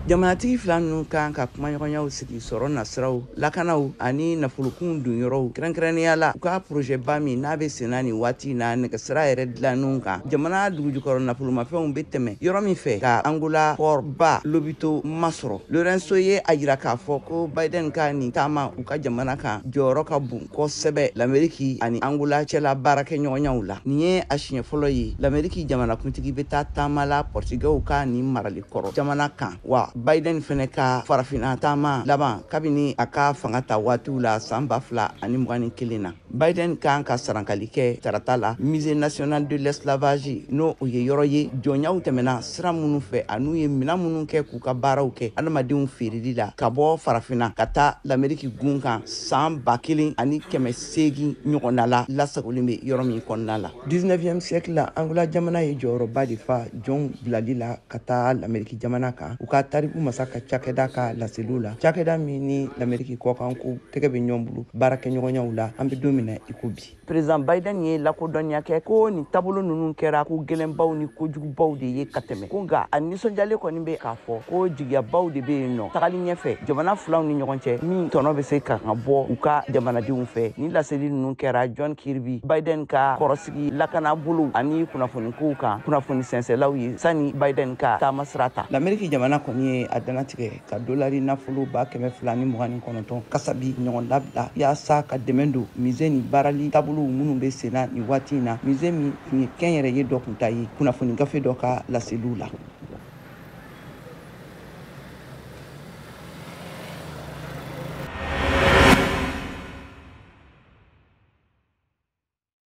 Jamanatigi fila ninnu kan ka kumaɲɔgɔnyaw sigi sɔrɔ nasiraw, lakanaw ani nafolokunw donyɔrɔw, kɛrɛnkɛrɛnnenya la u ka projet ba min n'a bɛ senna nin waati na, nɛgɛsira yɛrɛ dilannenw kan, jamana dugujukɔrɔ nafolomafɛnw bɛ tɛmɛ yɔrɔ min fɛ, ka Angola port ba Lobito masɔrɔ. Lourenço ye a yira k'a fɔ ko Biden ka nin taama u ka jamana kan jɔyɔrɔ ka bon kosɛbɛ Lameriki ani Angola cɛla baarakɛɲɔgɔnyaw la. Nin ye a siɲɛ fɔlɔ ye Lameriki jamanakuntigi bɛ taa taama la Pɔrtigɛw ka nin marali kɔrɔ jamana kan, wa Biden fɛnɛ ka farafinna taama laban kabini a ka fanga ta waatiw la san 2021 na. Biden kan ka sarankali kɛ tarata la Musée national de l'esclavage, n'o o ye yɔrɔ ye jɔnyaw tɛmɛna sira minnu fɛ an'u ye minan minnu kɛ k'u ka baaraw kɛ adamadenw feereli la ka bɔ farafinna ka taa Lameriki gun kan san 1800 ɲɔgɔnna la, lasagolen bɛ yɔrɔ min kɔnɔna la. 19e siècle la, Angola jamana ye jɔyɔrɔba de fa jɔnw bilali la ka taa Lameriki jamana kan, u ka tariku masa ka cakɛda ka laseliw la, cakɛda min ni Lameriki kɔkan ko tɛgɛ bɛ ɲɔgɔn bolo baarakɛɲɔgɔnyaw la an bɛ don min na i ko bi. Président Biden ye lakodɔnniya kɛ ko nin taabolo ninnu kɛra ko gɛlɛnbaw ni kojugubaw de ye ka tɛmɛ ko, nka a nisɔndiyalen kɔni bɛ k'a fɔ ko jigiyabaw de bɛ yen nɔ tagali ɲɛfɛ jamana filaw ni ɲɔgɔn cɛ, min tɔnɔ bɛ se ka ka bɔ u ka jamanadenw fɛ. Ni laseli ninnu kɛra John Kirby, Biden ka kɔrɔsigi lakana bolow ani kunnafonikow kan, kunnafoni sɛnsɛlaw ye sani Biden ka taama sira ta. Lameriki jamana kɔni ye a dannatigɛ ka dolari nafolo 229 kasabi ɲɔgɔn labila yaasa ka dɛmɛ don musée ni baarali taabolow minnu bɛ senna nin waati in na, musée min tun ye kɛnyɛrɛye dɔ kun ta ye, kunnafoni gafe dɔ ka laseliw la.